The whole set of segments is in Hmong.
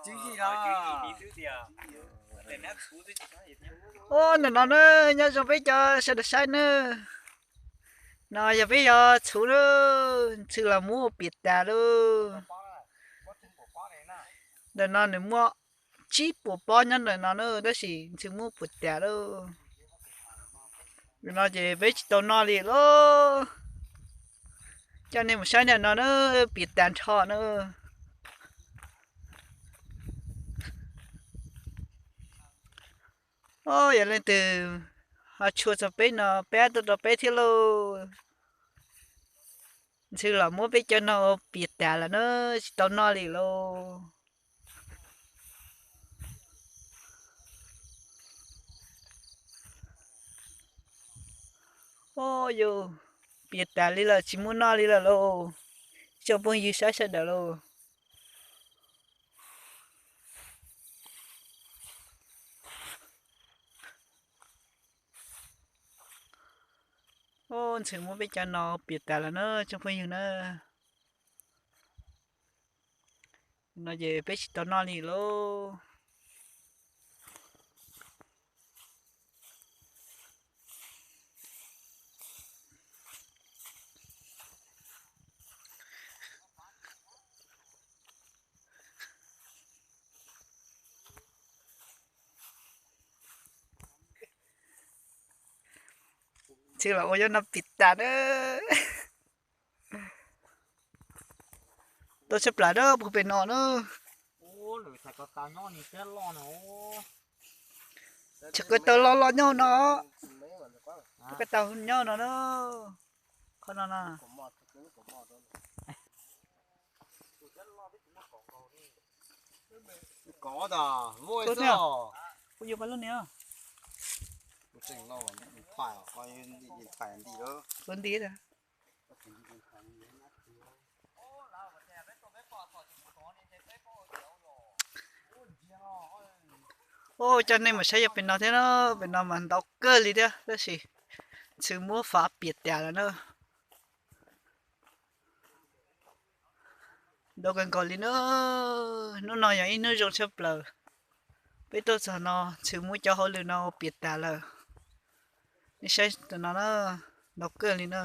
Ub, ntawm no na, nyob zoo peb cov sawv daws saib na. No yog peb yog txhuv na, ntxhw los muab piam tas lauj. Ntawm no nws muaj tsib puas pob nyob ntawm no na, tab sis ntxhw muab piam tas lauj. Ntawm no ces peb tsis tau noj li lauj. Coj nej mus saib ntawm no na, piam tas nrho na. Ub, yog leej twg ho tshua txog peb no pab tuaj rau peb thiab lauj. Ntxhw los muab peb cov no piam tas lawm na, tsis tau noj li lauj. Ub, yus piam tas li lawm tsis muaj noj li lawm lauj. Tsoom phooj ywg saib sawv daws lauj. Ub, ntxhw muab peb cov no piam tas lawm na tsoom phooj ywg na. No ces peb tsis tau noj li lauj. Ntxhw los ua nyob no piam tas na. Tau tshaj plaws na, puag pem no na. Tshaj qw tau loj loj nyob no. Qw tau nyob no na. Qhov no na. Kuv yuav pab lub niag. Kuv nti. Ub, coj nej mus saib yog pem no thiab na, pem no mas ntau kawg li thiab tab sis ntxhw muab fav piam tas lawm na. Ntau kawg nkaus li na. Hnub no yog ib hnub zoo tshaj plaws. Peb tuaj txog no ntxhw muab cov hauj lwm no piam tas lawm. Nej saib tam no na, ntau kawg li na.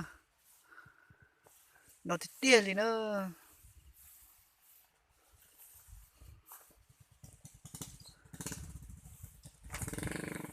Ntau tiag tiag li na.